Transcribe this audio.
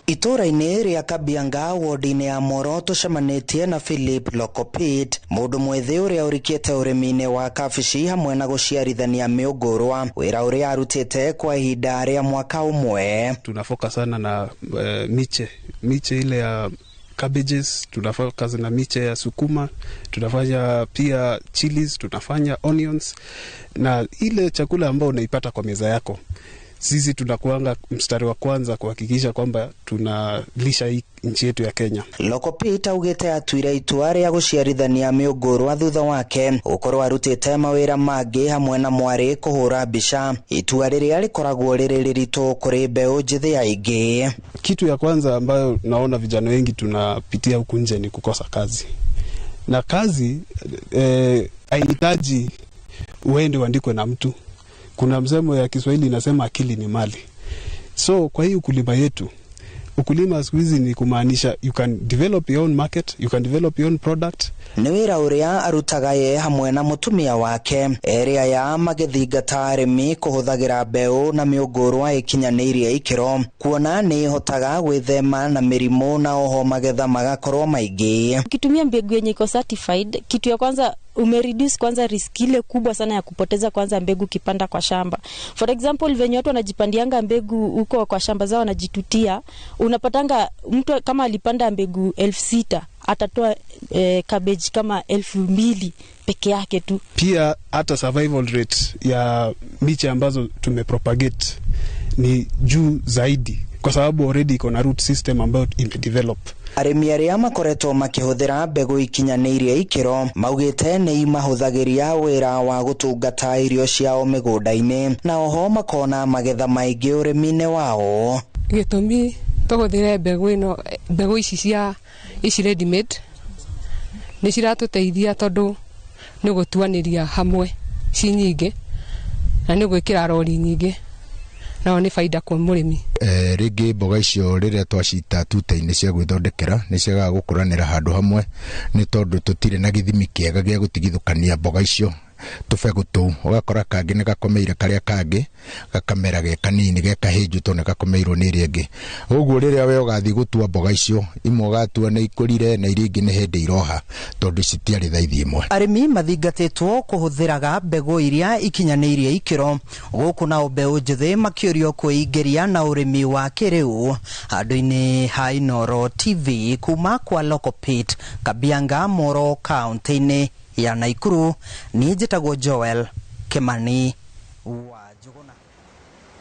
Itũũra-inĩ rĩa Kabianga, wodi-inĩ ya Moro, tũcemanĩtie na Philip Lokopit, mũndũ mwĩthĩ ũrĩa ũrikĩte ũrĩmi-inĩ wa kabici hamwe na gũciarithania mĩũngũrwa, wĩra ũrĩa arutĩte kwa ihinda rĩa mwaka ũmwe. Tunafocus sana na miche ile ya cabbages, tunafocus na miche ya sukuma, tunafanya pia chilies, tunafanya onions na ile chakula ambayo unaipata kwa meza yako. Sisi tunakuanga mstari wa kwanza kuhakikisha kwamba tunalisha hii nchi yetu ya Kenya. Lokopit augĩte atuire itua rĩa gũciarithania mĩũngũrwa thutha wake gũkorwo arutĩte mawĩra mangĩ hamwe na mwarĩ kũhũra mbica, itua rĩrĩa rĩkoragwo rĩrĩ rĩritũ kũrĩ mbeũ njĩthĩ aingĩ. Kitu ya kwanza ambayo naona vijana wengi tunapitia huku nje ni kukosa kazi, na kazi haihitaji uende uandikwe na mtu. Kuna msemo ya Kiswahili inasema akili ni mali. So kwa hii ukulima yetu, ukulima siku hizi ni kumaanisha you can develop your own market, you can develop your own product. Nĩ wĩra ũrĩa arutaga ye hamwe na mũtumia wake, erĩ aya magĩthingata arĩmi kũhũthagĩra mbeũ na mĩũngũrwa ĩkinyanĩirie ikĩro, kuona nĩ ĩhotaga gwĩthema na mĩrimũ na oho magetha magakorwo maingĩ. Ukitumia mbegu yenye iko certified, kitu ya kwanza umereduce kwanza risk ile kubwa sana ya kupoteza kwanza mbegu ukipanda kwa shamba. For example, venye watu wanajipandianga mbegu huko kwa shamba zao wanajitutia, unapatanga mtu kama alipanda mbegu 6,000 atatoa cabbage kama 2,000 peke yake tu. Pia hata survival rate ya miche ambazo tumepropagate ni juu zaidi kwa sababu already iko na root system ambayo imedevelop. Arĩmi arĩa makoretwo makĩhũthĩra mbegũ ikinyanĩirie ikĩro maugĩte nĩ imahũthagĩria wĩra wa gũtungata irio ciao mĩgũnda-inĩ na oho makona magetha maingĩ ũrĩmi-inĩ wao. Gĩtũmi tũhũthĩre mbegũ ĩno, mbegũ ici cia ici ready made nĩ ciratũteithia tondũ nĩ gũtuanĩria hamwe ci nyingĩ na nĩ gwĩkĩra rori nyingĩ, nao nĩ baida kwa mũrĩmi. Rĩngĩ mboga icio rĩrĩa twacita tuta-inĩ cia gwĩthondekera nĩ ciagaga gũkũranĩra handũ hamwe nĩ tondũ tũtirĩ na gĩthimi kĩega gĩa gũtigithũkania mboga icio tũbegũ tũu, ũgakora kangĩ nĩ gakomeire karĩa kangĩ gakamera ge kanini ge kahĩnju tondũ nĩ gakomeirwo nĩ ĩrĩa ĩngĩ. Ũguo rĩrĩa we ũgathiĩ gũtua mboga icio, imwe ũgatua nĩ ikũrire na iria ingĩ nĩ hĩndĩ iroha tondũ citiarĩ thaithi ĩmwe. Arĩmi mathingatĩtwo kũhũthĩraga mbegũ iria ikinyanĩirie ikĩro, gũkũ nao mbeũ njĩthĩ makĩũrio kwĩingĩria na ũrĩmi wa kĩrĩu. Handũ-inĩ ha Inooro TV kuma kwa Lokopit, Kabianga, Moro, kaunti-inĩ ya Nakuru, niĩ njĩtagwo Joel Kimani wa